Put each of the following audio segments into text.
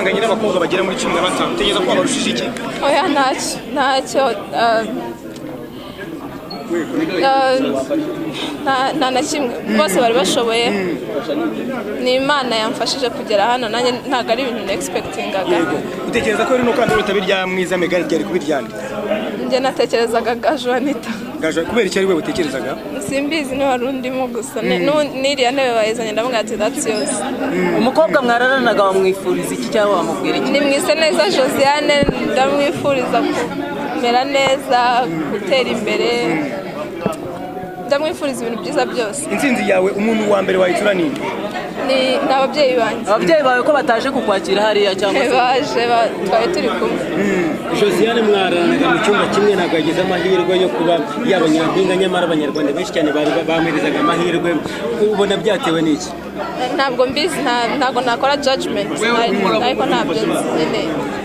Uhanganye n'abakobwa bagera muri 15, utekereza ko wabarushije iki? Oya, ntacyo, nta na kimwe, bose bari bashoboye. Ni Imana yamfashije kugera hano, nanjye ntabwo ari ibintu nexpectingaga. Utekereza ko rino kamba rutabi rya Mwiza Meghan ryari kubiryana? Njye natekerezaga Gaju Anita. Gaju, kubera iki ari we utekerezaga? Simbizi, ni wari undimo gusa, n'iriya ntebe bayizanye ndavuga ati that's yours. Umukobwa mwararanaga wamwifuriza iki cyangwa wamubwira iki? Ni Mwiseneza Josiane, ndamwifuriza kumera neza, gutera imbere, ndamwifuriza ibintu byiza byose. Intsinzi yawe umuntu wa mbere wayitura ninde? Ni ababyeyi banjye. Ababyeyi bawe ko bataje kukwakira hariya cyangwa se? Baje, twari turi kumwe. Josiane mwararanaga mu cyumba kimwe, ntabwo yagize amahirwe yo kuba yaba nyampinga, nyamara abanyarwanda benshi cyane bari bamuherezaga amahirwe. Ubona byatewe n'iki? Ntabwo mbizi, ntabwo nakora judgment, ariko ntabyo nzi nyine.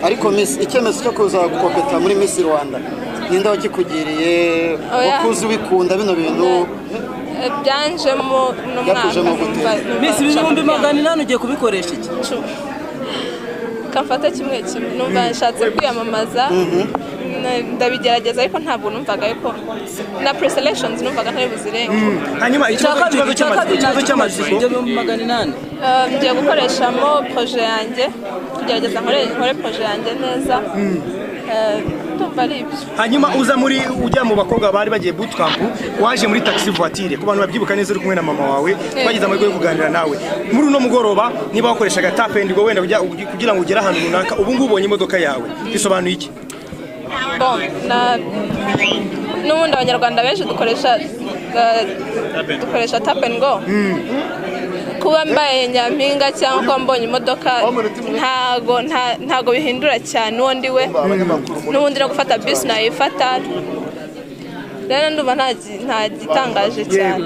Ariko Miss, icyemezo cyo kuza gukopeta muri Miss Rwanda ninde wakikugiriye? Wakuze ubikunda bino bintu? Byanjemo n'umwaka. Byakujemo gute? Miss, 800,000 ugiye kubikoresha iki? Kamfata kimwe kimwe, numva nshatse kwiyamamaza, ndabigerageza, ariko ntabwo numvaga yuko na preselections numvaga ntari buzirenge. Hanyuma ikibazo cy'amatsiko, ibyo 800,000 ngiye gukoreshamo projet yanjye, kugerageza nkore projet yanjye neza. Ndumva ari ibyo. Hanyuma uza muri ujya mu bakobwa bari bagiye bootcamp, waje muri taxi voiture, ku bantu babyibuka neza uri kumwe na mama wawe, twagize amahirwe yo kuganira nawe muri uno mugoroba. Niba wakoreshaga tap and go wenda kugira ngo ugere ahantu runaka, ubu ngubu ubonye imodoka yawe, bisobanuye iki? Bon, n'ubundi abanyarwanda benshi dukoresha tap and go. Kuba mbaye nyampinga cyangwa kuba mbonye imodoka ntago bihindura cyane uwo ndi we. N'ubundi no gufata bisi nayifata, rero ndumva nta gitangaje cyane.